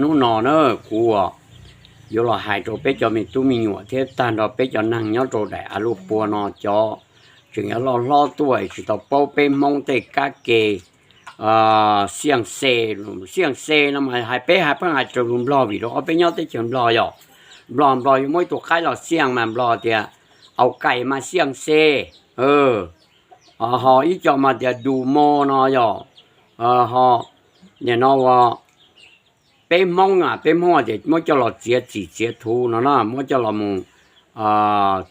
Hnub no na, kuv yuav los hais rau peb cov me tub me nyuam thiab tag nrho peb cov neeg nyob rau daim av luaj pua no, cov tseem yuav loj hlob tuaj tsis tau paub peb Hmoob tej kab ke xiaj xe. Xiaj xe no mas hais peb hais pheej hais raws lus Nplog vim rau qhov peb nyob teb chaws Nplog yom. Nplog, Nplog yuav muab ib tug qaib los xiaj mas Nplog tias au kais mas xiaj xe. Ho ib co mas tias du mo no yom. Ho nim no ua peb Hmoob, peb Hmoob tias muab coj los txiav txim txiav thuv no na, muab coj los mus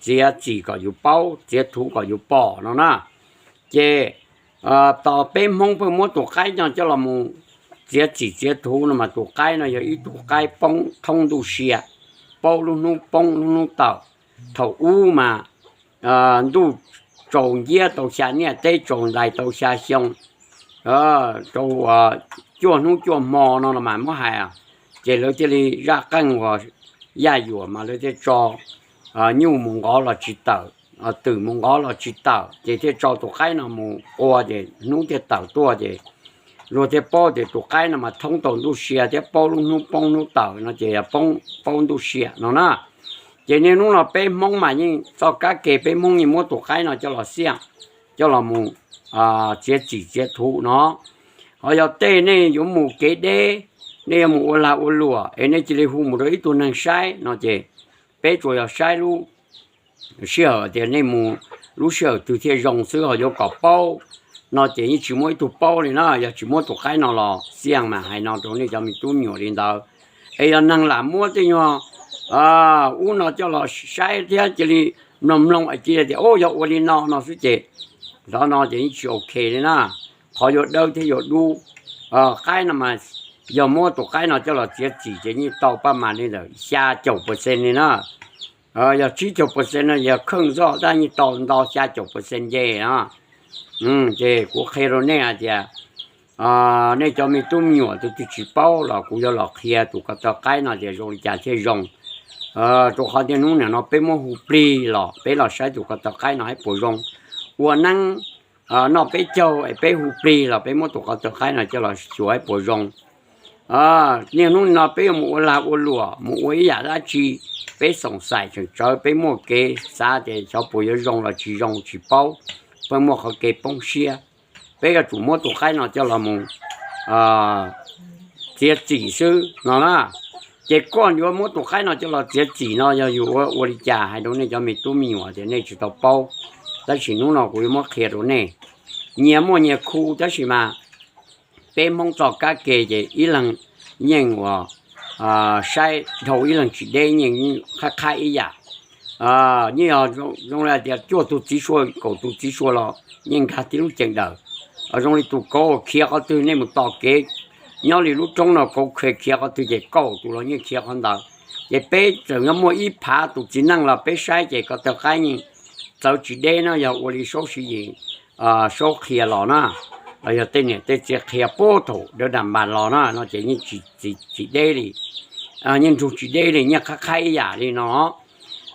txiav txim kom yus paub, txiav thuv kom yus pom no na. Ces tos peb Hmoob pheej muab tus qaib no coj los mus txiav txim txiav thuv no mas tus qaib no yog ib tug qaib poob thoob ntuj sia, paub lub hnub poob lub hnub tawm. Thaum ub mas ntuj tsaus nciab tau xya niaj teb, tsaus ntais tau xya xyoo, rau cuaj hnub cuaj hmo no los mas muab hais, ces lawv thiaj li zaj qeej uas yaj yuam mas lawv thiaj tso nyuj mus nqov los tsis tawm, twm mus nqov los tsis tawm, ces thiaj tso tus qaib no mus qua ces hnub thiaj tawm tuaj ces luag thiaj paub tias tus qaib no mas thoob tau ntuj sia thiab paub lub hnub poob hnub tawm no ces yog poob, paub ntuj sia no na. Ces niaj hnub no peb Hmoob mas yeej txoj kab ke peb Hmoob yeej muab tus qaib no coj los xiaj, coj los mus txiav txim txiav thuv no. Ho yog tej nej yuav mus kev deb, nej yuav mus ua lag ua luam es nej cia li hu mus rau ib tug neeg saib no ces peb tsuas yog saib lub sij hawm tias nej mus lub sij hawm twg thiaj zoo xwb, ho yuav kom paub no ces yeej tsis muaj ib tug paub li na. Yog tsis muab tus qaib no los xiaj mas hais no rau nej cov me tub me nyuam li ntawd. Es yog neeg lam muab tej nyuag ub no coj los saib thiab cia li mloog mloog es cia li tias o yog ua li no no xwb ces qhov no ces yeej tsis ok li na. Qhov yuav dawb thiab yuav dub, qaib no mas yog muab tus qaib no coj los txiav txim ces yeej tau paj mas li ntawm xya caum percent li na. Yog tsib caug percent no yog kheej zoj tab yeej tau nto xya caum percent nce no. Ces kuv qhia rau nej hais tias nej cov me tub me nyuam tus twg tsis paub los kuv yuav los qhia tus ko taw qaib no tias zoo li cas thiaj zoo. Rau qhov tias hnub niam no peb muab hu plig los peb los saib tus ko taw qaib no saib puas zoo. Ua neeb noj peb caug es peb hu plig los peb muab tus ko taw qaib no coj los xyuas saib puas zoo. Niaj hnub no peb yuav mus ua lag ua luam mus ua ib yam dab tsi, peb xoom xaim tseem tsawv, peb muaj kev xav tias xyov puas yuav zoo los tsis zoo tsis paub, pheej muaj qhov kev poob siab. Peb yuav tsum muab tus qaib no coj los mus txiav txim xwb no na. Ces koj yuav muab tus qaib no coj los txiav txim no yog yus ua, ua li cas hais rau nej cov me tub me nyuam tias nej tsis tau paub, tab sis hnub no kuv yuav muab qhia rau nej. Nyias muaj nyias khu tab sis mas peb Hmoob txoj kab ke ces ib leeg yeej uas saib dhau ib leeg tsis deb, yeej qhab qhab ib yam. Yeej yog zoo li tias cuaj tus txiv sua kaum tus txiv sua los yeej nkag tib lub ceem dawm. Zoo li tus kauv khiav qhov twg nej mus tos kev, nyob li lub roob no kauv khiav qhov twg ces kaum tus los yeej khiav qhov ntawd. Ces peb tseem muaj ib phav tus txiv neej los peb saib ces ko taw qaib yeej txawv tsis deb na, yog ua li Saub Siv Yis, Saub qhia los na, los yog tej niam tej txiv qhia puag thaum dawb dam npas los na no ces yeej tsis deb li, yeej nrug tsis deb li, yeej qhab qhab ib yam li no.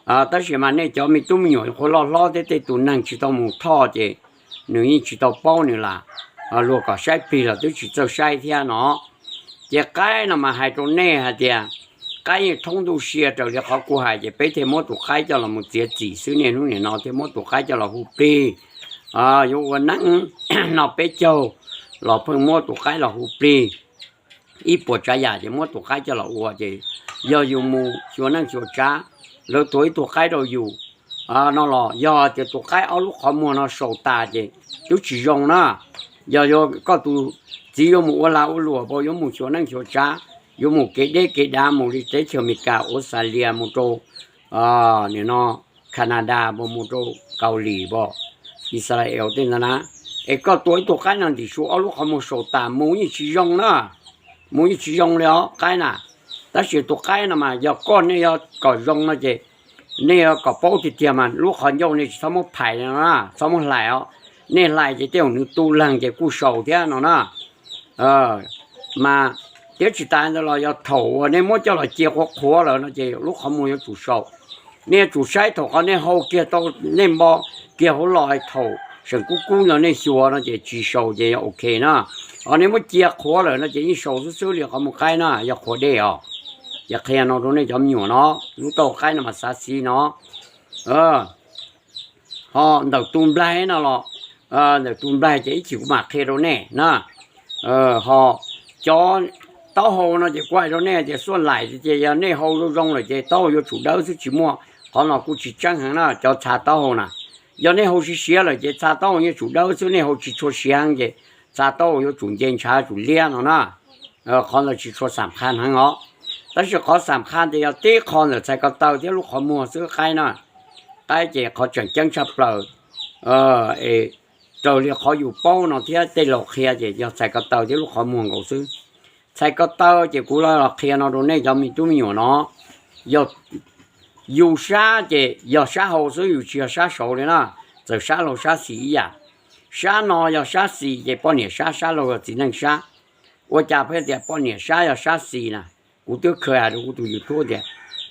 Tab sis mas nej cov me tub me nyuam qhuav loj hlob thiab tej tus neeg tsis tau mus thoj ces nws yeej tsis tau paub nws lam, luag kom saib plig los twb tsis txawj saib thiab no. Ces qaib no mas hais rau nej hais tias qaib yeej thoob ntuj sia raws li qhov kuv hais ces peb thiaj muab tus qaib coj los mus txiav txim xwb, niaj hnub nim no thiaj muab tus qaib coj los hu plig. Yuav ua neeb noj peb caug los pheej muab tus qaib los hu plig. Ib puas tsav yam ces muab tus qaib coj los ua ces yog yus mus xyuas neej xyuas tsav, lawv tuav ib tug qaib rau yus no los yog tias tus qaib ob lub qhov muag no sau tas ces twb tsis zoo na. Yog yuav koj tus txiv yuav mus ua lag ua luam, yuav mus xyuas neej xyuas tsav, yuav mus kev deb kev dav, mus li teb chaws Amelikas, Australia, mus rau nim no Canada, mus rau Kaus Lim, Israel tej ntawd na, es koj tua ib tug qaib no ntim su ob lub qhov muag sau tas mus yeej tsis zoo na, mus yeej tsis zoo li os qaib na. Tab sis tus qaib no mas yog koj nej yuav kom zoo no ces nej yuav kom paub tiag tiag mas lub qhov ncauj nej tsis txhob muab phais no na, txhob muab hlais os. Nej hlais ces tej zaum nws tu leeg ces kuj sau thiab no na. Mas thiab tsis tas ntawd los yog thaum uas nej muab coj los cia qhuav qhuav lawm no ces lub qhov muag yuav tsum sau. Nej yuav tsum saib thaum qhov nej hau kiag tau, nej npo kiag hauv los thaum seem kub kub no nej xyuas no ces tsis saus ces yog ok na. Ho nej muab cia qhuav lawm no ces yeej saus xwb xwb li qhov muag qaib na, yog qhuav dej os. Ces qhia no rau nej cov me nyuam no, lub taub hau qaib no mas xav xis no. Ho ntawm tus nplaig no los, ntawm tus nplaig ces ib chim kuv mam qhia rau nej na. Ho cov taub hau no ces kuv hais rau nej tias xuaj laim ces yog nej hau zoo zoo lawm ces taub hau yuav tsum dawb xwb tsis muaj. Qhov no kuj tsis tseeb heev na cov txha taub hau na. Yog nej hau siav siav lawm ces txha taub hau yuav tsum dawb xwb, nej hau tsis tshua siav heev ces txha taub hau yuav tsum nce ntshav tsum liab no na. Qhov ntawd tsis tshua xam qha heev os. Tab sis qhov xam qha tias yog tib qho ntawm txhais ko taw thiab lub qhov muag xwb qaib na. Qaib ces qhov tseem ceeb tshaj plaws es raws li qhov yus paub no thiab tej laus qhia ces yog txhais ko taw thiab lub qhov muag nkaus xwb. Txhais ko taw ces kuv los qhia no rau nej cov me tub me nyuam no, yog yus sab ces yog sab hau xwb, yus tsis yog sab saud li na. Txawm sab laug sab xis ib yam. Sab no yog sab xis ces poj niam sab, sab laug yog txiv neej sab. Ua cas pheej tias poj niam sab yog sab xis na? Kuv twb kha hais rau kuv tus YouTube tias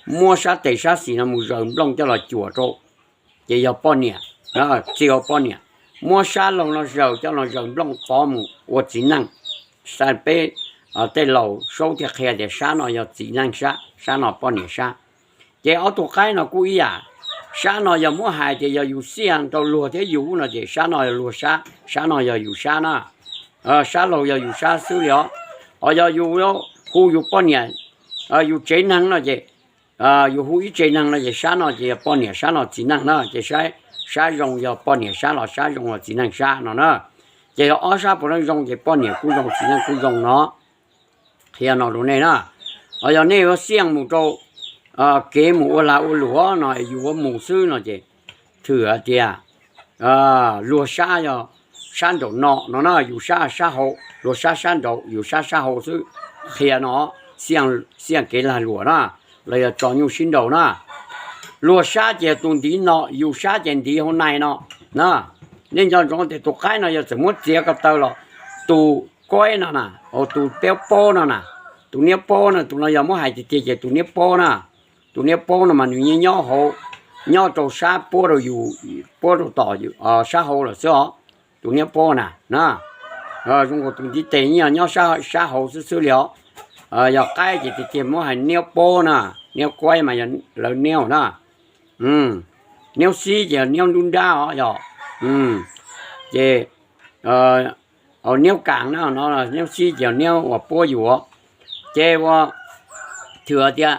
muab sab tes sab xis no mus zaws nplooj coj los cuam rau ces yog poj niam, txij ua poj niam. Muab sab laug no zaws coj los zaws nplooj pov mus ua txiv neej. Peb tej laus saub thiaj qhia tias sab no yog txiv neej sab, sab no poj niam sab. Ces ob tug qaib no kuj ib yam. Sab no yog muab hais tias yog yus xiaj rau luag thiab yus no ces sab no yog luag sab, sab no yog yus sab na. Sab laug yog yus sab xwb li os. Ho yog yus hu yus poj niam, yus tsev neeg no ces yus hu ib tsev neeg no ces sab no ces yog poj niam, sab no txiv neej na. Ces sab zoo yog poj niam sab los sab zoo yog txiv neej sab no na. Ces yog ob sab puav leej zoo ces poj niam kuj zoo txiv neej kuj zoo no. Qhia no rau nej na. Ho yog nej yuav xiaj mus rau kev mus ua lag ua luam no es yus yuav mus xwb no ces thwm hais tias luag sab yog sab nraum no no na, yus sab sab hau, luag sab sab nraud, yus sab sab hau xwb. Qhia no, xiaj kev lag luam na, los yog tso nyuj sib nraus na. Luag sab ces tus ntiv no, yus sab ces ntiv hauv nais no na. Nej nco ntsoov tias tus qaib no yog txawm muab txiav ko taw los tus kuaib no na, tus niab paub no na, tus niab paub no, tus no yog muab hais tiag tiag ces tus niab paub na. Tus niab paub no mas nws yeej nyob hauv, nyob rau sab puab rau yus, puab rau tom sab hauv lawm xwb os. Tus niab paub na, zoo nkaus tus ntiv tes yeej yog nyob sab hauv xwb xwb li os. Yog qaib ces tiag tiag muab hais niab paub na, niab kuaib mas yog lawv niab na. Niab xib ces yog niab nruab nrab os yog. Ces niab kaam no, niab xib ces yog niab uas puab yus. Ces ua thwm tias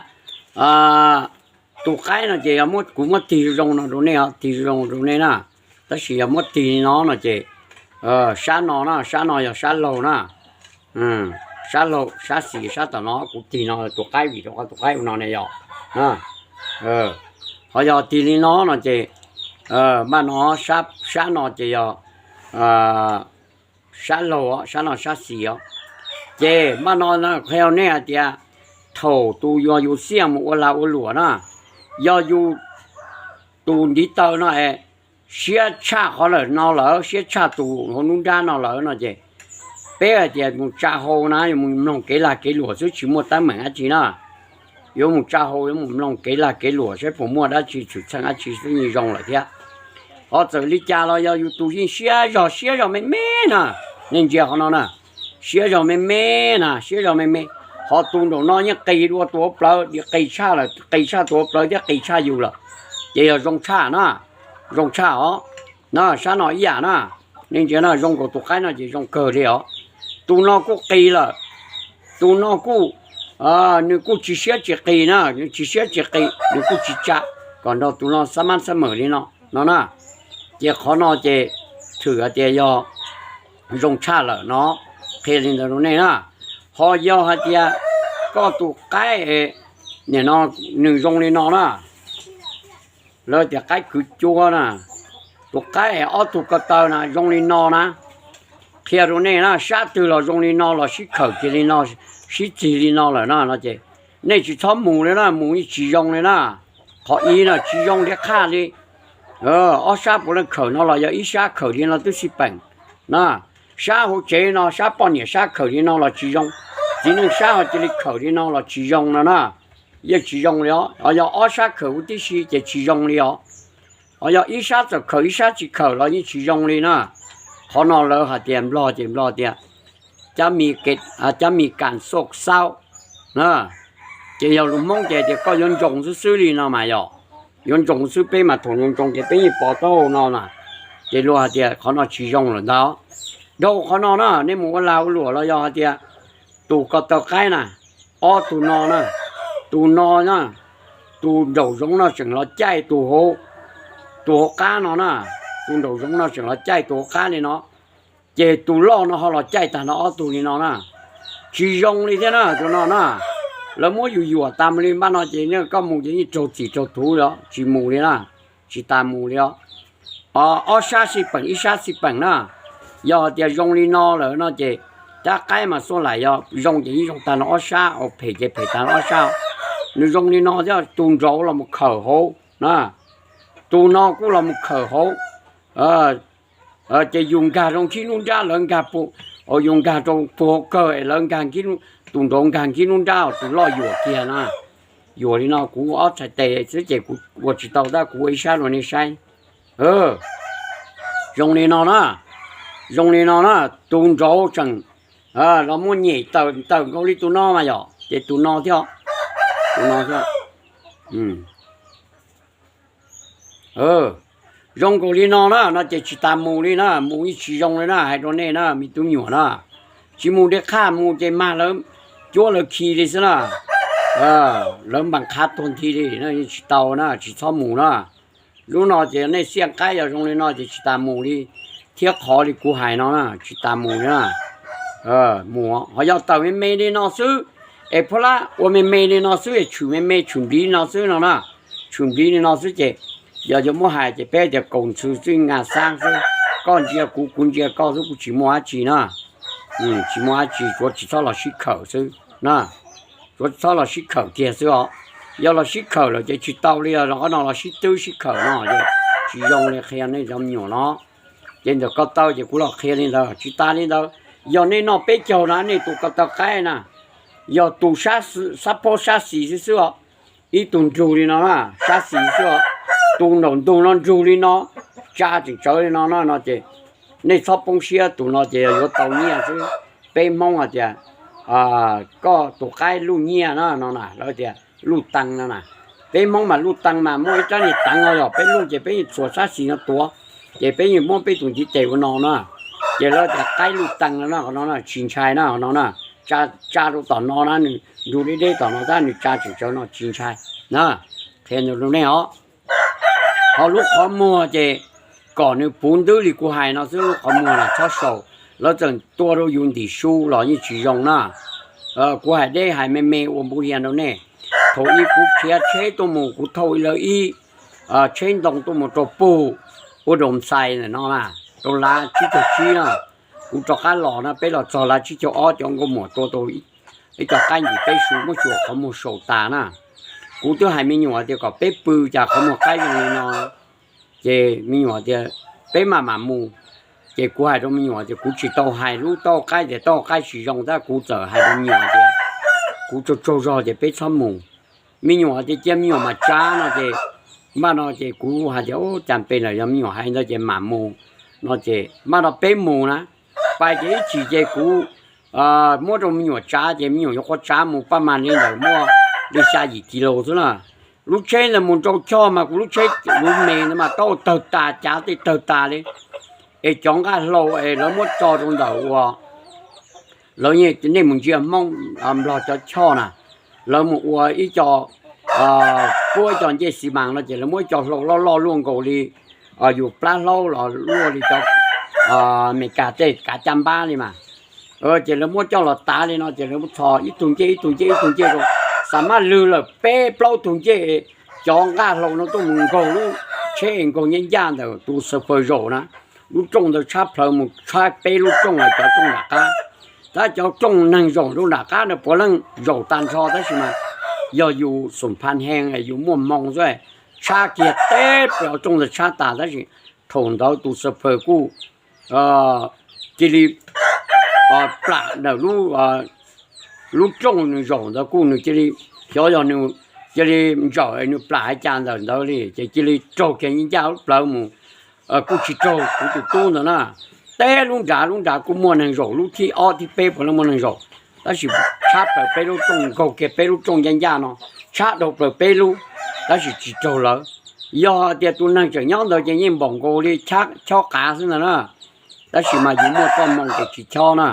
tus qaib no ces yog kuv muab tig zoo no rau nej, tig zoo rau nej na. Tab sis yog muab tig li no no ces sab no na, sab no yog sab laug na. Sab laug, sab xis, sab tom no kuv tig no tus qaib vim rau qhov tus qaib ua no ne yog. Ho yog tig li no no ces maj no sab no ces yog sab laug, sab no sab xis os. Ces maj no qhia nej hais tias thaum tus yog yus xiaj mus ua lag ua luam na, yog yus tus ntiv taw no es siab tshaj qhov lawm no lawm, siab tshaj tus hauv nruab nrab no lawm no ces peb hais tias mus tsa hau na, yuav mus mloog kev lag kev luam xwb tsis muaj teeb meem dab tsi na. Yuav mus tsa hau, yuav mus mloog kev lag kev luam saib puas muaj dab tsi txhwm txheej dab tsi xwb yeej zoo lawm thiab. Ho txawm li cas los yog yus tus yeej siab zog, siab zog me me na. Nej ntsia qhov no na, siab zog me me na, siab zog me me. Ho tus nraum no yeej qis dua tus hauv plawv, qis tshaj lawm, qis tshaj tus hauv plawv thiab qis tshaj yus lawm. Ces yog zoo tshaj na, zoo tshaj os. Na sab no ib yam na. Nej ntsia na, zoo nkaus tus qaib no ces zoo kawg li os. Tus no kuj qis lawm, tus no kuj, nws kuj tsis siab tsis qis na, nws tsis siab tsis qis, nws kuj tsis tsa, kom nrog tus no xab mab xab mawm li no no na. Ces qhov no ces thwm hais tias yog zoo tshaj lawm no, qhia li ntawd rau nej na. Ho yog hais tias koj tus qaib, nim no nws zoo li no na, lawv tias qaib kwv cuab na, tus qaib es ob tug ko taw na zoo li no na. Qhia rau nej na, sab twg los zoo li no los sib khawm kiag li no, sib txig li no lawm na no ces nej tsis txhob mus li na, mus yeej tsis zoo li na. Qhov ib no tsis zoo thiab qhaj li. Ob sab puav leej khawm no los yog ib sab khawm li no twb xij peem na. Sab hauv tsev no, sab poj niam sab khawm li no los tsis zoo, txiv neej sab ho cia li khawm li no los tsis zoo no na. Yeej tsis zoo li os, yog ob sab khawm huv tib si ces tsis zoo li os. Ho yog ib sab txawm khawm ib sab tsis khawm los yeej tsis zoo li na. Qhov no lawv hais tias Nplog ces Nplog tias cab mis kas xoj xaub na. Ces yog lus Hmoob ces tias koj yuav ntsoos xwb xwb li no mas yog, yuav ntsoos xwb, peb mas thaum ntsoos ces peb yeej pov taub hau no na. Ces luag hais tias qhov no tsis zoo lawm ntag. Dhau qhov no na, nej mus ua lag ua luam los yog hais tias tus ko taw qaib na, ob tug no na, tus no na, tus nraum zoov no tseem los caij tus hauv, tus hauv qab no na, tus nraum zoov no tseem los caij tus hauv qab li no, ces tus loj no ho los caij tag nrho ob tug li no na. Tsis zoo li thiab na tus no na. Lawv muab yus yuam tas mus li npaj no ces koj mus ces yeej raug txim raug thuv li os, tsis mus li na, tsis tas mus li os. Ob sab xij peem ib sab xij peem na. Yog tias zoo li no lawm no ces cab qaib mas xuaj laim yog zoo ces yeej zoo tag nrho ob sab, phem ces phem tag nrho ob sab. Nws zoo li no thiab, tus nraud los mus khawm hauv na, tus no kuj los mus khawm hauv. Ces yus nkag rau nkhib nruab nrab, lawv nkag, yus nkag rau puag hauv kawg es lawv nkag, tus nraud nkag nkhib nruab nrab, tus loj yuam kiag na. Yuam li no kuv ob txhais tes xwb ces kuv ua tsis tau tab kuv ua ib sab rau nej saib. Zoo li no na, zoo li no na, tus nraud tseem los muaj nyem tawm ntawm nkaus li tus no mas yom, ces tus no thiab, tus no thiab. Zoo nkaus li no na no ces tsis tas mus li na, mus yeej tsis zoo li na, hais rau nej na me tub me nyuam na. Tsis mus de qhaj mus ces mag lawv cuab lawv khi li xwb na. Lawv npas qhav tuag nthi li, tsis tau na, tsis txhob mus na. Lub no ces nej xiaj qaib yog zoo li no ces tsis tas mus li, thiab qhov li kuv hais no na tsis tas mus li na. Mus ho yog tawm me me li no xwb, es phob lab ua me me li no xwb es tshwm me me tshwm npliv li no xwb no na, tshwm npliv li no xwb ces yog yuav muab hais ces peb tias kaus ntxhw xwb, nka xab xwb, koj ntsia kuv kuv ntsia koj xwb, kuj tsis muaj dab tsi na. Tsis muaj dab tsi, tsuav tsis txhob los sib khawm xwb na, tsuav tsis txhob los sib khawm kiag xwb os. Yog los sib khawm lawm ces tsis tau li os, qhov no los sib twb sib khawm no ces tsis zoo li, qhia nej cov me nyuam no. Ces ntawm ko taw ces kuv los qhia li ntawd, tsis tas li ntawd, yog nej noj peb caug na, nej tus ko taw qaib na, yog tus sab phob sab xis xwb xwb os, ib tug nrug li no na, sab xis xwb os, tus nraum ntug no nrug li no, tsa tseem tsawv li no na no ces nej txhob poob siab, tus no ces yog yuav tau nyiaj xwb. Peb Hmoob hais tias koj tus qaib luj nyiaj na no na, lawv tias luj tee no na. Peb Hmoob mas luj tee mas muaj ib rab niag teev no yog peb luj ces peb yeej txhuam sab xis no tuav, ces peb yeej muab peb tus ntiv tes ua no na. Ces lawv tias qaib luj tee no na, qhov no tsis ntshai na, qhov no na, tsa rau tom no na, nws nrug deb deb tom no tab nws tsa tseem tsawv no tsis ntshai na. Qhia rau nej os. Ho lub qhov muag ces kom nws puv ntwb li kuv hais no xwb, lub qhov muag los txhob sau, lawv txawm tua rau yus ntim su los yeej tsis zoo na. Kuv hais deb hais me me ua npuv hia rau nej. Thaum ub kuv khiav tsheb tuaj mus, kuv thauj lawv ib tsheb ntoo tuaj mus rau puag ua Doos Xais ntawm no na, rau lav tsib caug tsib na. Kuv rov qab los na, peb los txog lav tsib caug ob cov nkauj muam tua tau ib co qaib ntim peb su muab xyuas qhov muag sau tas na. Kuv twb hais me nyuam tias kom peb pw cas qhov muag qaib zoo li no. Ces me nyuam tias peb maj mam mus. Ces kuv hais rau me nyuam tias kuv tsis tau hais lub taub hau qaib tias taub hau qaib tsis zoo tab kuv txawm hais rau me nyuam tias kuv tsaug tsaug zog ces peb txhob mus. Me nyuam tias cia me nyuam mam tsav no ces, npaj no ces kuv hais tias ub, cas pem lawm yog me nyuam hais ntawd ces mam mus no ces npaj no peb mus na. Pais ces ib chim ces kuv muab rau me nyuam tsav ces me nyuam yuav qhuav tsav mus paj mag li ntawm muaj li xya yim kis lus xwb na. Lub tsheb ntawd mus nrau choj mas kuv lub tsheb lub me ntawd mas taub hau tawg tas, cav tej tawg tas li. Es cov nqaj hlau es lawv muab tso rau ntawm ua, lawv, nej mus ntsia Hmoob Nplog cov choj na, lawv mus ua ib co, puab ib co ncej xi mas no ces lawv muab ib co hlau loj loj luaj nkaus li yus plab hlaub los luaj li cov Amelikas tej kav caj npab li mas. Ces lawv muab coj los tav li no ces lawv muab txhos ib tug ncej ib tug ncej ib tug ncej rau, xam maj lwg lawm peb plaub tug ncej. Cov nqaj hlau no tuaj mus nkaug lub tsheb nkaug ncaj ncaj ntawm tus xav faws zaum na, lub rooj ntawd tshab plhawv mus tshab peb lub rooj los cov rooj nram qab. Tab cov rooj neeg zaum rau nram qab ntawd puav leej zaum tag nrho tab sis mas yog yus xum pha hees yus muaj hmoo xwb, tshab kiag teb plaws rooj ntawd tshab tas tab sis thaum ntawd tus xav faws kuj cia li plam ntawm lub rooj nws zaum ntawd kuj nws cia li, xyov yog nws cia li ntsaum nws plam cas ntawm ntawd li ces cia li raug kiag ncaj lub plawv mus. Kuj tsis raug kuv tus tub ntawd na, teb lub nrad lub nrad kuj muaj neeg zaum, lub thib ob thib peb puav leej muaj neeg zaum, tab sis tshab plaws peb lub rooj, nkaug kiag peb lub rooj ncaj ncaj no, tshab dhau plaws peb lub, tab sis tsis raug lawv. Yog tias tus neeg tseem nyob ntawd ces yeej npaum nkaus li chob qav xwb ntag na, tab sis mas yus muaj txoj hmoo ces tsis chob na.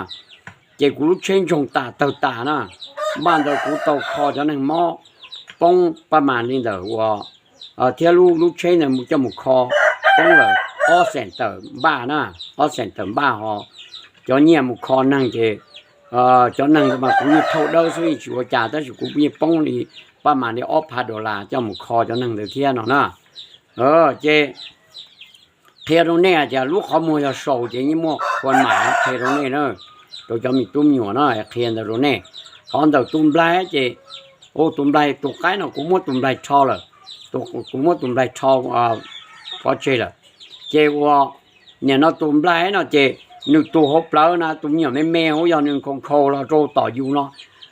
Ces kuv lub tsheb ntsoog tas tawg tas na, npaj ntawd kuv tau kho cov neeg mob poob paj mas li ntawm ua thiab lub lub tsheb ntawd coj mus kho poob lawm ob xeem tawm npaj na, ob xeem tawm npaj ho cov nyiaj mus kho neeg ces cov neeg mas kuv yeej thauj dawb xwb yeej tsis ua cas tab sis kuv yeej poob li paj mas li ob phav dollar coj mus kho cov neeg ntawd thiab no na. Ces qhia rau nej hais tias lub qhov muag yog saus ces yeej muaj qhua mam qhia rau nej na, rau cov me tub me nyuam na, qhia ntawd rau nej. Qhov ntawm tus nplaig ces, tus nplaig tus qaib no kuv muab tus nplaig rho lawm, kuv muab tus nplaig rho pov tseg lawm. Ces ua, nim no tus nplaig no ces nws tus hauv plawv na tus me nyuam me me ua yog nws nkhaus nkhaus los rau tom yus no,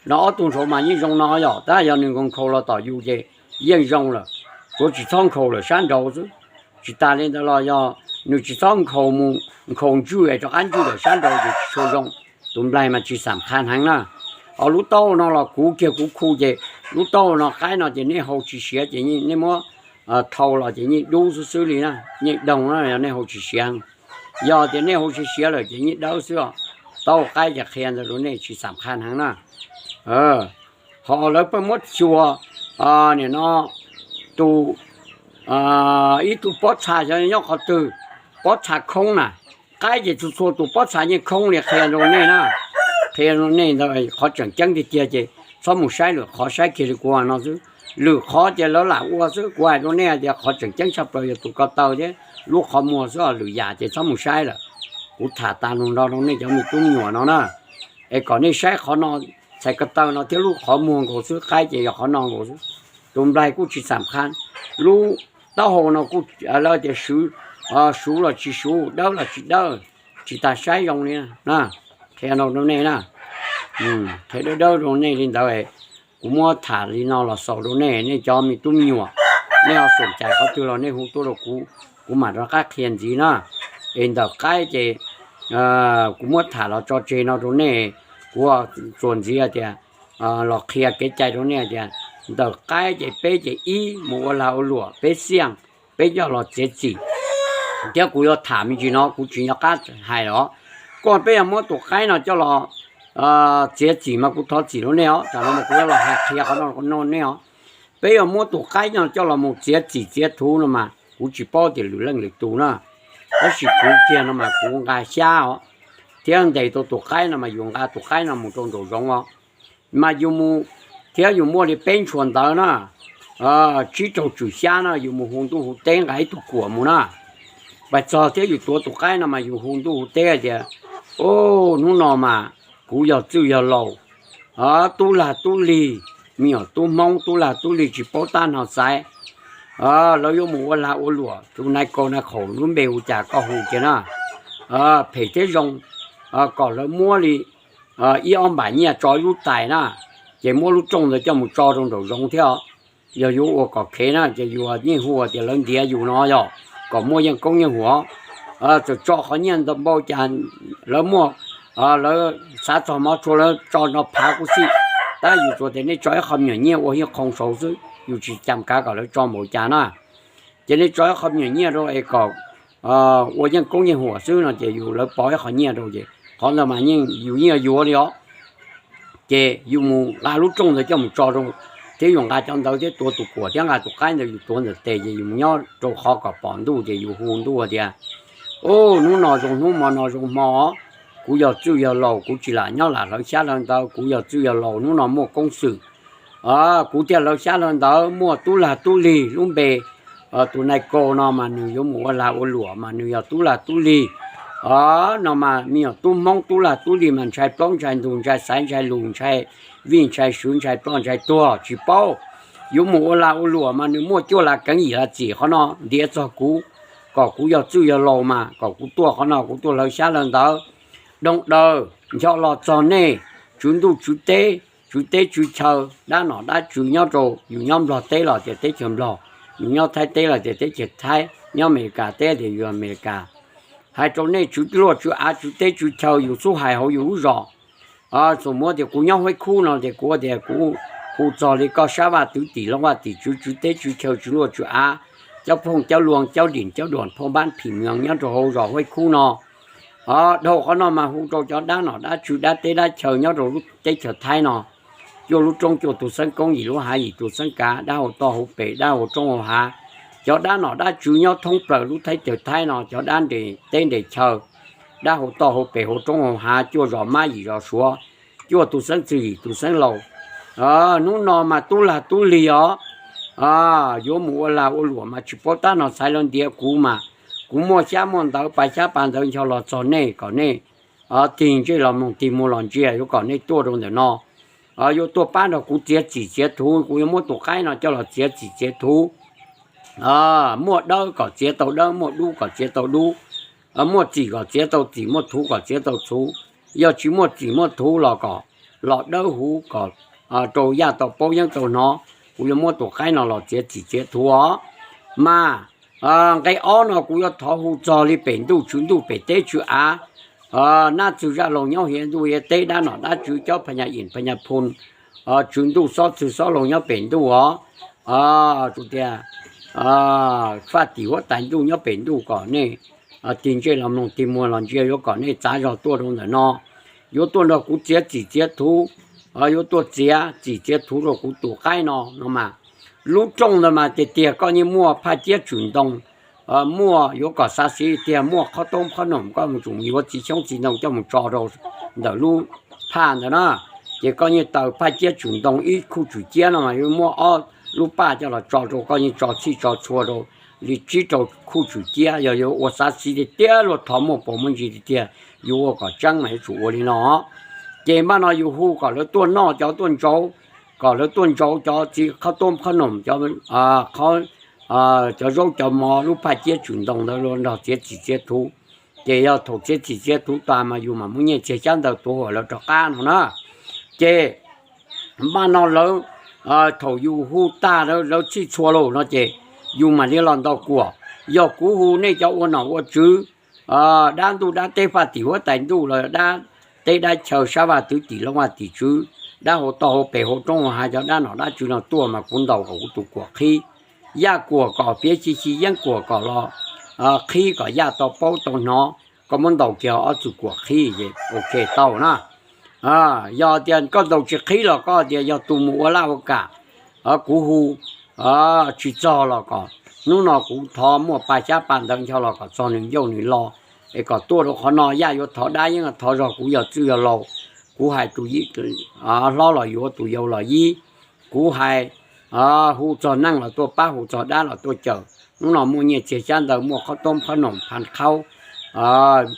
no ob tug ntshav mas yeej zoo no yom, tab yog nws nkhaus nkhaus los tom yus ces yeej zoo lawm, tsuav tsis txhob nkhaus lawm sab nraud xwb. Tsis tas li ntawd los yog nws tsis txhob nkhaus mus nkhaus ntswj es rov qab ntswj lawm sab nraud ces tsis tshua zoo. Tus nplaig mas tsis xam qha heev na. Ho lub taub hau no los kuv kiag kuv khu ces lub taub hau no qaib no ces nej hau tsis siav ces nej muab thau los ces yeej dub xwb xwb li na, yeej doog na yog nej hau tsis siav. Yog tias nej hau siav siav lawm ces yeej dawb xwb os. Taub hau qaib ces qhia ntawd rau nej tsis xam qha heev na. Ho lawv pheej muab xyuas nim no tus, ib tug pob txha xyov nyob qhov twg, pob txha khoob na. Qaib ces txhua txhua tus pob txha yeej khoob li qhia rau nej na. Qhia rau nej ntawd qhov tseem ceeb tiag tiag ces txhob mus saib lwm qhov, saib kiag li kuv no xwb. Lwm qhov ces lawv lam ua xwb, kuv hais rau nej tias qhov tseem ceeb tshaj plaws yog tus ko taw thiab lub qhov muag xwb, lwm yam ces txhob mus saib lawm. Kuv tham tas lus no rau nej cov me tub me nyuam no na, es kom nej saib qhov no, txhais ko taw no thiab lub qhov muag nkaus xwb, qaib ces yog qhov no nkaus xwb. Tus nplaig kuj tsis xam qha, lub taub hau no kuj lawv tias suv los tsis suv, dawb los tsis dawb, tsis tas saib zoo li na. Qhia no rau nej na, qhia dawb dawb rau nej li ntawd. Kuv muab tham li no los xaus rau nej, nej cov me tub me nyuam, nej ho xom cais qhov twg los nej hu tuaj rau kuv, kuv mam rov qab qhia ntxiv na. Es ntawm qaib ces kuv muab tham los tso tseg no rau nej, kuv txuas ntxiv tias los qhia kev cai rau nej tias ntawm qaib ces peb ces ib mus ua lag ua luam, peb xiaj, peb coj los txiav txim. Thiab kuv yuav tham me ntsis no kuv tsis nco qab hais los, koj peb yog muab tus qaib no coj los txiav txim mas kuv thov txim rau nej os, tam no mas kuv yuav los hais qhia qhov no rau nej os. Peb yuav muab tus qaib no coj los mus txiav txim txiav thuv no mas kuv tsis paub tias lwm leej lwm tus na, tab sis kuv kiag no mas kuv nqa xyab os, thiab ntes tau tus qaib no mas yus nqa tus qaib no mus rau nraum zoov os, mas yus mus, thiab yus muaj li peb ntshua ntawv na, tsib rau tswm xyab na, yus mus hu ntuj hu teb nqa ib tug kuam mus na. Pais txog thiab yus tuav tus qaib no mas yus hu ntuj hu teb hais tias, o, hnub no mas kuv yog txwj yog laus, tub lag tub lig, me nyuam tub Hmoob tub lag tub lig tsis paub tab no xaiv, lawv yuav mus ua lag ua luam, tus nais kaus nais khaum lub npe hu cas koj hu kiag na, phem thiab zoo, kom lawv muab li ib ob npam nyiaj tso ib lub tais na, ces muab lub rooj ntawd coj mus tso rau nraum zoov thiab. Yog yuav ua kom khev na ces yus yeej hu tias lawv ntiav yus no yog kom muaj yeej koob yeej huam. Txawm tso qhov nyiaj ntau npaum cas, lawv muaj, lawv xav txog mov tshua lawv tso no phav kuj xij, tab yus tsuas tias nej tso ib qho me nyuam nyiaj ua yeej qhoo saud xwb, yus tsis cam kav kom lawv tso npaum cas na. Ces nej tso ib qho me nyuam nyiaj rau es kom ua yeej koob yeej huam xwb no ces yus, lawv pov ib qho nyiaj rau ces qhov ntawd mas yeej yus yeej yuav li os. Ces yus mus nqa lub rooj ntawd coj mus tso rau, thiab yus nqa cov ntawv thiab tuav tus kuam thiab nqa tus qaib ntawd yus tuav ntawm tes ces yus mus nyob rau qhov kom pom ntuj ces yus hu ntuj tias, o, hnub no zoo hnub, hmo no zoo hmo, kuv yog txwj yog laus, kuv tsis lam nyob lam hlawv xyab hlawv ntawv, kuv yog txwj yog laus, hnub no muaj koob xwm, kuv thiaj hlawv xyab hlawv ntawv, muaj tub lag tub lig lub npe, tus nais kaus no mas nws yuav mus ua lag ua luam mas nws yog tub lag tub lig, no mas me nyuam tub Hmoob tub lag tub lig mas ntshai plaub ntshai ntug, ntshai xaiv ntshai lus, ntshai vij ntshai sw, ntshai ploj ntshai tuag tsis paub. Yuav mus ua lag ua luam mas nws muaj cuaj lag keev yim lag txim, qhov no ntiav txog kuv, kom kuv yog txwj yog laus mas kom kuv tuaj qhov no kuv tuaj hlawv xyab hlawv ntawv, doog daws nco los txog nej, tswv ntuj tswv teb, tswv teb tswv chaw, dab nom dab tswv nyob rau yus nyob Nplog teb los tias teb chaws Nplog, yus nyob Thaib teb los tias teb chaws Thaib, nyob Amelikas teb tias yus Amelikas. Hais rau nej tswv luaj tswv av tswv teb tswv chaw yus xub hais hauv yus lub zos. Txuas muab tias kuv nyob Huab Khub no ces kuv tias kuv hu txog li koj sab vaj twv tim loo vaj tim tswv tswv teb tswv chaw tswv luaj tswv av, cov phooj cov luag cov dim cov duam phoo npab phim nyoog nyob rau hauv zos Huab Khub no. Dhau qhov no mas hu rau cov dab nom dab tswv dab teb dab chaw nyob rau lub teb chaws Thaib no, cuaj lub roob cuaj tus xeeb koob yim lub hav yim tus xeeb kav, dab hauv toj hauv pes dab hauv roob hauv hav, cov dab nom dab tswv nyob thoob plaws lub teb chaws Thaib no, cov dab nres teb nres chaw, dab hauv toj hauv pes hauv roob hauv hav, cuaj zos mab yim zos suav, cuaj tus xeeb ntxwv yim tus xeeb laus. Hnub no mas tub lag tub lig os, yuav mus ua lag ua luam mas tsis paub tab no xaiv lawv ntiav kuv mas, kuv muaj xyab muaj ntawv pa xyab pa ntawv ncho los txog nej kom nej tig ntsej los mloog tig muag los ntsia, yuav kom nej tuaj rau ntawm no. Yuav tuaj pab nrog kuv txiav txim txiav thuv, kuv yuav muab tus qaib no coj los txiav txim txiav thuv. Muaj dawb kom txiav tau dawb, muaj dub kom txiav tau dub, muaj txim kom txiav tau txim, muaj thuv kom txiav tau thuv. Yog tsis muaj txim muaj thuv los kom los dawb huv kom rau yaj tau paub yeeb tau hnov. Kuv yuav muab tus qaib no los txiav txim txiav thuv os. Mas nqe ob no kuv yuav thov hu txog li pem ntuj tswv ntuj pem teb tswv av, nab txwg zaj laug nyob hiav ntuj hiav teb, dab nom dab tswv cob pha nya im pha nya phoo, tswv ntuj xob txwg xob laug nyob pem ntuj os, tias faj tim huab tais ntuj nyob pem ntuj kom nej tig ntsej los mloog tig muag los ntsia, yuav kom nej txav zog tuaj rau ntawm no, yuav tuaj nrog kuv txiav txim txiav thuv, yuav tuaj txiav txim txiav thuv rau kuv tus qaib no no mas. Lub rooj ntawd mas tiag tiag koj yeej muaj phaj ciab tswm ntoo, muaj yuav kom xav xiv tiag muaj qhob toob qhob noom koj mus tsum yuav txiv xyoob txiv ntoo coj mus tso rau ntawm lub phaj ntawd na. Ces koj yeej taws phaj ciab tswm ntoo ib khuj tswm ciab no mas yuav muab ob lub paj coj los tso rau, koj yeej tso txhij tso txhua rau li tsib rau khuj tswm ciab. Yog yuav ua xav xiv tiag tiag luag thov muaj paus muaj ntsis tiag tiag, yus ua kom tseeb mas yuav tsum ua li no. Ces npaj no yus hu kom lawv tuaj noj cov tuaj ntsauv, kom lawv tuaj ntsauv cov txiv qhob toob qhob noom, cov cov zaub cov mov lub phaj ciab tswm ntoo ntawd los nrog txiav txim txiav thuv. Ces yog thaum txiav txim txiav thuv tas mas yus mam muab nyiaj txiag xyab ntawv tuav huam lawv rov qab no na. Ces npaj no lawv, thaum yus hu tag lawv txhij txhua lauj no ces yus mam li los ntaus kuam. Yog kuv hu nej cov ua nom ua tswv, dab ntuj dab teb faj tim huab tais ntuj los dab teb dab chaw sab vaj twv tim loo vaj tim tswv, dab hauv toj hauv pes hauv roob hauv hav cov dab nom dab tswv no tuaj mas kuv ntaus kom kuv tus kuam qhib. Yaj kuam kom fiav xyi xyi yeeb kuam kom los qhib kom yaj tau paub tau hnov. Koj muab ntaus kiag ob txwg kuam qhib ces ok tau na. Yog tias koj ntaus tsis qhib los koj tias yog tus mus ua laj ua kam, kuv hu tsis txog los kom hnub no kuv thov muaj pa xyab pa ntawv ncho los kom txog nws ncauj nws lo, es kom tuaj rau qhov no. Yaj yuav thov dab yeeb thov zog, kuv yog txwj yog laus, kuv hais tus hlob los yuav tus yau los yib, kuv hais hu txog neej los tuaj pab, hu txog dab los tuaj cawm. Hnub no muaj nyiaj txiag xyab ntawv, muaj qhob toob qhob noom pha qhaub,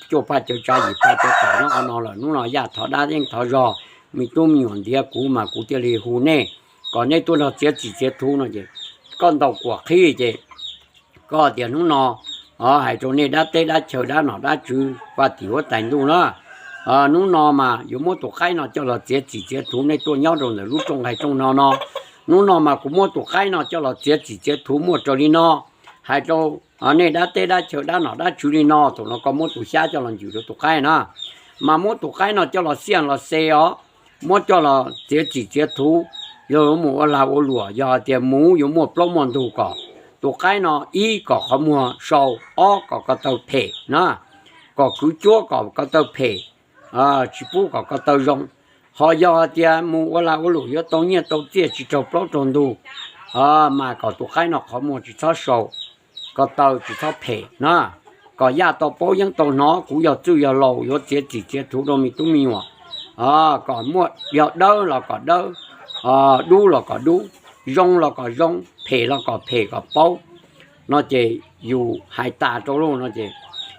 cuaj phaj cawv tsav yim phaj cawv tawm nyob qhov no lawm. Hnub no yaj thov dab yeeb thov zog, me tub me nyuam ntiav kuv mas kuv thiaj li hu nej kom nej tuaj nrog txiav txim txiav thuv no ces koj ntaus kuam qhib ces koj tias hnub no hais rau nej dab teb dab chaw dab nom dab tswv faj tim huab tais ntuj na, hnub no mas yuav muab tus qaib no coj los txiav txim txiav thuv, nej tuaj nyob rau ntawm lub rooj nqaij rooj no no. Hnub no mas kuv muab tus qaib no coj los txiav txim txiav thuv muaj raws li no. Hais rau nej dab teb dab chaw dab nom dab tswv li no, thaum no koj muab tus xyab coj los ncws rau tus qaib na, mas muab tus qaib no coj los xiaj los xe os, muab coj los txiav txim txiav thuv. Yog yuav mus ua lag ua luam, yog hais tias mus yuav muaj plaub muaj ntug kom tus qaib no ib kom qhov muag sau, ob kom ko taw phem na, kom kwv cuab kom ko taw phem, tsis pub kom ko taw zoo. Ho yog hais tias mus ua lag ua luam yuav tau nyiaj tau txiaj tsis raug plaub raug ntug, mas kom tus qaib no qhov muag tsis txhob sau, ko taw tsis txhob phem na, kom yaj tau paub yeeb tau hnov. Kuv yog txwj yog laus yuav txiav txim txiav thuv rau me tub me nyuam, kom muaj yog dawb los kom dawb, dub los kom dub, zoo los kom zoo, phem los kom phem kom paub. No ces yus hais tas rau lauj no ces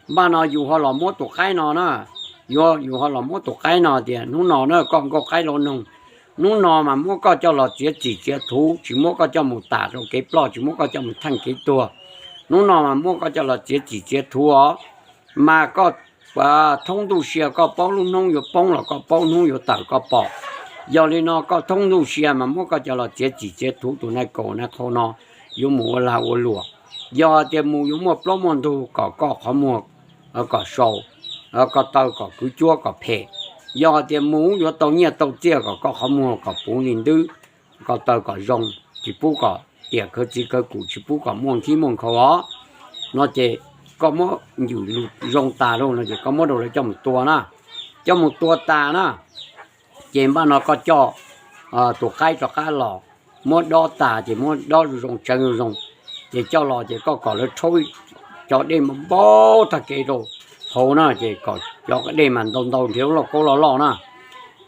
npaj no yus ho los muab tus qaib no na, yus ho los muab tus qaib no tias hnub no na koj nkauj qaib laus noog, hnub no mas muab koj coj los txiav txim txiav thuv, tsis muab koj coj mus tas rau kev ploj, tsis muab koj coj mus theej kev tuag. Hnub no mas muab koj coj los txiav txim txiav thuv os, mas koj thoob ntuj sia koj paub lub hnub yuav poob los koj paub hnub yuav tawm koj pom. Yog li no koj thoob ntuj sia mas muab koj cov los txiav txim txiav thuv tus nais kaum nais qhau no yuav mus ua lag ua luam. Yog tias mus yuav muaj plaub muaj ntug kom koj qhov muag kom sau, ko taw kom kwv cuab kom phem. Yog tias mus yuav tau nyiaj tau txiaj kom koj qhov muag kom puv li ntwb, ko taw kom zoo, tsis pub kom tiam khawv txiv khawv kum, tsis pub kom muaj nkhib muaj nkhaus os. No ces koj muab ncwm lus zoo tas lawm no ces koj muab rau lawv coj mus tua na, coj mus tua tas na. Ces npaj no koj coj tus qaib rov qab los, muab dob tas ces muab dob zoo zoo tseev zoo zoo, ces coj los ces koj kom lawv rhaub cov dej npau npau tag kev rau hauv na, ces kom cov dej mas ntau ntau nrhiav lub lauj kaub loj loj na.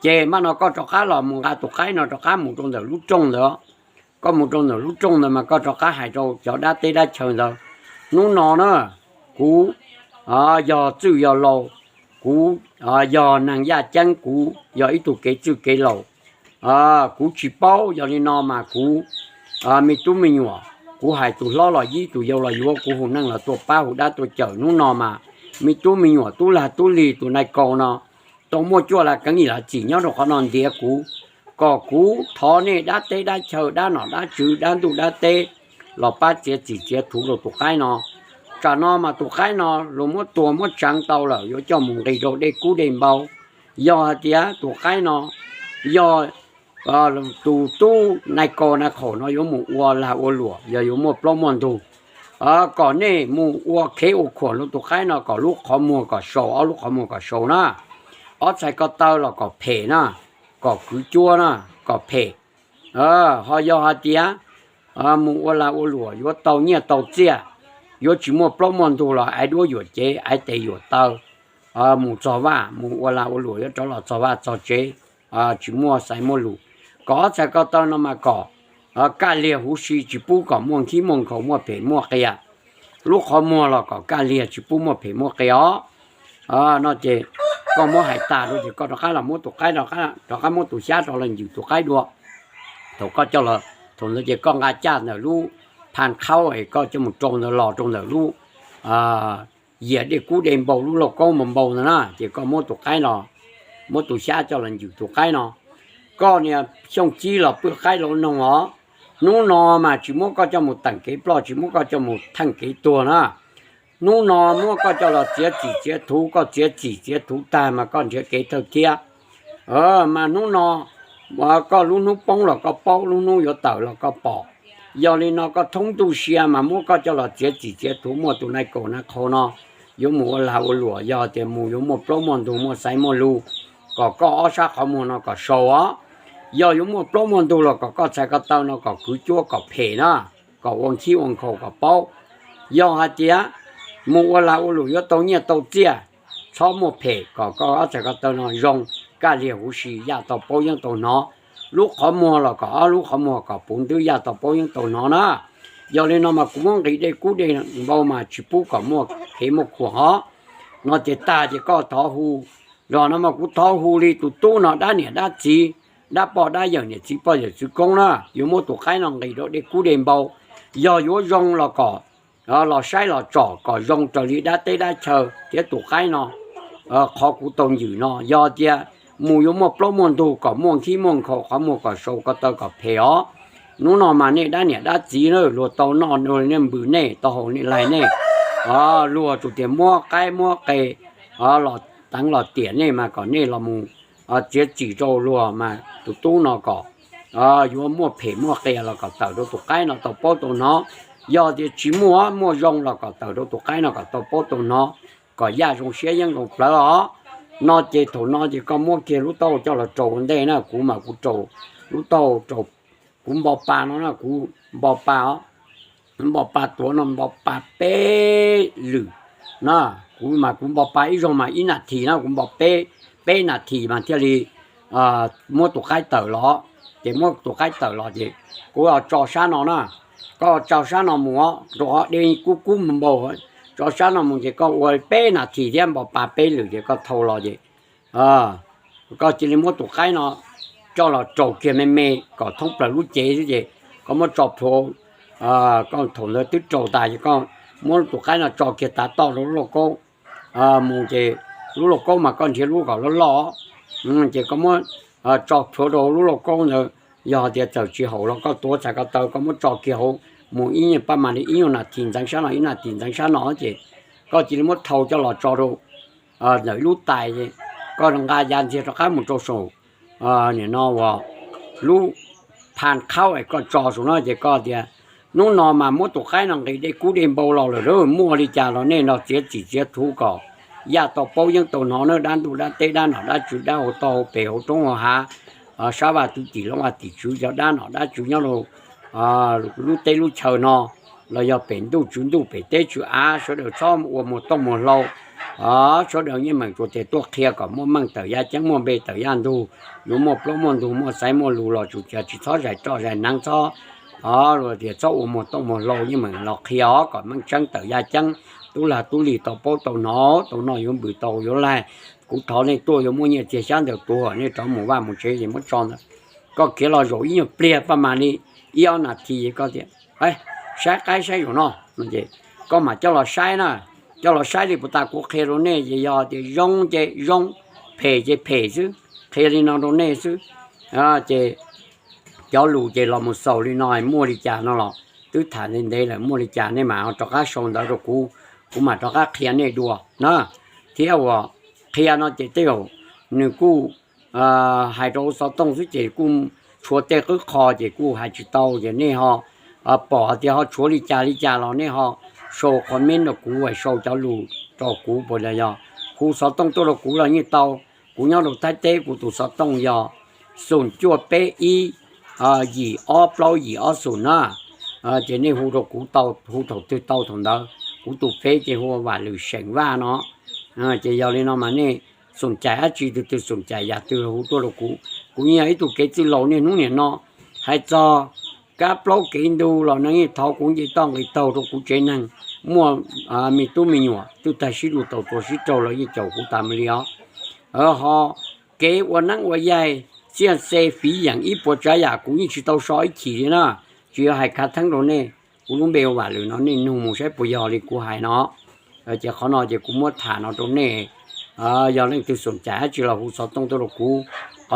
Ces npaj no koj rov qab los mus nqa tus qaib no rov qab mus rau ntawm lub rooj ntawd. Koj mus rau ntawm lub rooj ntawd mas koj rov qab hais rau cov dab teb dab chaw ntawd, hnub no na, kuv yog txwj yog laus, kuv yog neeg yaj ceeb, kuv yog ib tug kev txwj kev laus, kuv tsis paub. Yog li no mas kuv me tub me nyuam, kuv hais tus hlob los yib, tus yau los yuav, kuv hu neej los tuaj pab, hu dab tuaj cawm. Hnub no mas me tub me nyuam, tub lag tub lig, tus nais kaus no tau muaj cuaj las keev ib las txim nyob rau qhov no ntiav kuv, kom kuv thov nej dab teb dab chaw, dab nom dab tswv, dab ntuj dab teb los pab txiav txim txiav thuv rau tus qaib no. Tsam no mas tus qaib no luag muab tua muab tseev tau lawm, yuav coj mus nqis rau dej kub dej npau. Yog hais tias tus qaib no yog tus tub nais kaus nais qhaum no yuav mus ua lag ua luam, yog yuav muaj plaub muaj ntug, kom nej mus ua khev ua khuam rau tus qaib no kom lub qhov muag kom sau, ob lub qhov muag kom sau na, ob txhais ko taw los kom phem na, kom kwv cuab na, kom phem. Ho yog hais tias mus ua lag ua luam yuav tau nyiaj tau txiaj, yuav tsis muaj plaub muaj ntug los aiv duab yuam cev, aiv tes yuam taw, mus txog vaj, mus ua lag ua luam yuav rov los txog vaj txog tsev tsis muaj xaiv muaj lus. Kom ob txhais ko taw no mas kom kaj liag huv si, tsis pub kom muaj nkhib muaj nkhaus, muaj phem muaj qias. Lub qhov muag los kom kaj liag, tsis pub muaj phem muaj qias os. No ces koj muab hais tas rau ces koj rov qab los muab tus qaib, rov qab muab tus xyab rov los ncwm tus qaib dua. Thaum koj coj los, thaum ntawd ces koj nqa caj ntawm lub pha qhaub es koj coj mus rau ntawd, los rau ntawm lub yias dej kub dej npau, lub lauj kaub npau npau ntawd na, ces koj muab tus qaib los, muab tus xyab coj los ncwm tus qaib no. Koj niag Xyooj Cib los pw qaib los noog os, hnub no mas tsis muab koj coj mus teem kev ploj, tsis muab koj coj mus theej kev tuag na. Hnub no muab koj coj los txiav txim txiav thuv, koj txiav txim txiav thuv tag mas koj nrhiav kev thawj thiab. Mas hnub no koj lub hnub poob los koj paub, lub hnub yuav tawm los koj pom. Yog li no koj thoob ntuj sia mas muab koj coj los txiav txim txiav thuv, muaj tus nais kaus nais qhau no yuav mus ua lag ua luam, yog tias mus yuav muaj plaub muaj ntug, muaj xaiv muaj lus, kom koj ob sab qhov muag no kom sau os. Yog yuav muaj plaub muaj ntug los kom koj txhais ko taw no kom kwv cuab kom phem na, kom ua nkhib ua nkhaus kom paub. Yog hais tias mus ua lag ua luam yuav tau nyiaj tau txiaj, txhob muaj phem, kom koj ob txhais ko taw no zoo, kaj liag huv si, yaj tau paub yeeb tau hnov. Lub qhov muag los kom ob lub qhov muag kom puv ntwb, yaj tau paub yeeb tau hnov na. Yog li no mas kuv muab nqis dej kub dej npau mas tsis pub kom muaj kev muaj khuam os. No ces tag ces koj thov hu, zaum no mas kuv thov hu li tus tub no dab niam dab txiv, dab poj dab yawm, niam txiv poj yawm txwv koob na, yuav muab tus qaib no nqis rau dej kub dej npau. Yog yuav zoo los kom los saib los tsom kom zoo raws li dab teb dab chaw thiab tus qaib no qhov kuv tau ncwm no. Yog tias mus yuav muaj plaub muaj ntug kom muaj nkhib muaj nkhaus, qhov muag kom sau, ko taw kom phem os. Hnub no mas nej dab niam dab txiv na, luag tau noj nej npws, nej tau haus nej laig, nej luag tsum tias muab qaib muab qe los teev los tiam nej mas kom nej los mus txiav txim rau luag mas tus tub no kom yuav muaj phem muaj qias los kom tawm rau tus qaib no tau paub tau hnov. Yog tias tsis muaj, muaj zoo los kom tawm rau tus qaib no kom tau paub tau hnov, kom yaj zoo siab yeeb zoo plawv os. No ces thaum no ces koj muab kiag lub taub hau coj los rau ua ntej na, kuv mas kuv rau lub taub hau rau, kuv npau pa no na, kuv npau pa os, npau pa tuav no npau pa peb lwm na, kuv mas kuv npau pa ib zaug mas ib nas this na, kuv npau peb, peb nas this mas thiaj li muab tus qaib tawm los. Ces muab tus qaib tawm los ces kuv tso sab no na, koj tso sab no mus os, rau qhov dej kub kub npau, tso sab no mus ces koj ua peb nas this thiab npau pa peb lwm ces koj thau los ces koj cia li muab tus qaib no coj los rau kiag me me kom thoob plaws lub cev xwb ces koj muab tso plhuav, koj thaum ntawd twb rau tas ces koj muab tus qaib no tso kiag tav toj rau lub lauj kaub mus ces lub lauj kaub mas koj nrhiav lub kom loj loj, ces koj muab tso plhuav rau lub lauj kaub ntawd. Yog hais tias txawm tsis haum los koj tuav txhais ko taw koj muab tso kiag hauv, mus ib nyuag paj mas li ib nyuag nas this ntxeev sab no ib nas this ntxeev sab no ces koj cia li muab thau coj los tso rau ntawm ib lub tais, koj nqa ya ntxiag rov qab mus rau saum, nim no uas lub pha qhaub es koj tso saum no ces koj tias, hnub no mas muab tus qaib no nqis dej kub dej npau los lawm, muaj li cas los nej nrog txiav txim txiav thuv kom yaj tau paub yeeb tau hnov na, dab ntuj dab teb dab nom dab tswv dab hauv toj hauv pes hauv roob hauv hav, sab vaj twg tim loob vaj tim tswv cov dab nom dab tswv nyob rau lub teb lub chaw no los yog pem ntuj tswv ntuj pem teb tswv av, sawv daws txhob ua muag tooj muag hlau. Sawv daws yeej meem tsuas tes tuaj qhia kom muaj meej tawm yaj ceeb muaj npe tawm yaj ntug, yuav muaj plaub muaj ntug muaj xaiv muaj lus los tsum cia tsis txhob zais roj zais hneev txhob, tias txhob ua muag tooj muag hlau, yeej meem los qhia os kom meej tseeb tawm yaj ceeb, tub lag tub lig tau paub tau hnov tau noj yuav npws tau yuav laig. Kuv thov nej tuaj yuav muaj nyiaj txiag xyab ntawv tuag nej rov mus vaj mus tsev ces muab tso ntawd. Koj khiav los zaum ib nyuag pliag paj mas li ib ob nas this koj tias, saib qaib saib zaum no, koj mam coj los saib na, coj los saib li puas tas kuv qhia rau nej ces yog tias zoo ces zoo, phem ces phem xwb, qhia li no rau nej xwb. Ces cov lus ces los mus xaus li no, muaj li cas no los twb tham ntev ntev lawm, muaj li cas nej mam rov qab sau ntawv rau kuv, kuv mam rov qab qhia nej dua na. Thiab uas qhia no ces tej zaum nws kuj hais rau hauv xov tooj xwb ces kuj tshuav tej qwb qho ces kuj hais tsis tau ces nej ho pom tias ho tshuav li cas li cas los nej ho sau comment rau kuv, sau cov lus rau kuv, puas yog hu xov tooj tuaj rau kuv los yeej tau. Kuv nyob rau Thaib teb kuv tus xov tooj yog xoom cuaj peb ib yim ob plaub yim ob xoom na. Ces nej hu rau kuv tau, hu thaum twg tau thaum ntawd. Kuv tus feb ces hu ua Vam Lwm Seem Vaj no. Ces yog li no mas nej xoom cais dab tsi, tus twg xoom cais yam twg los hu tuaj rau kuv. Kuv yeej yog ib tug kev txwj laus niaj hnub niam no. Hais txog kab plaub kev ntug los nej yeej thov kuv nce toj nqis taug rau kuv tsev neeg, muaj me tub me nyuam twb tag sib luag tau tua sib raug los yeej caum kuv tas mus li os. Ho kev ua neeb ua yaig, txiaj xe fiv yeem ib puas tsav yam kuv yeej tsis tau so ib chim li na. Tsis yog hais khav theeb rau nej, kuv lub npe ua Vam Lwm no nej nug mus saib puas yog li kuv hais no. Ces qhov no ces kuv muab tham no rau nej. Yog leej twg xoom cais dab tsi los hu xov tooj tuaj rau kuv. Qhov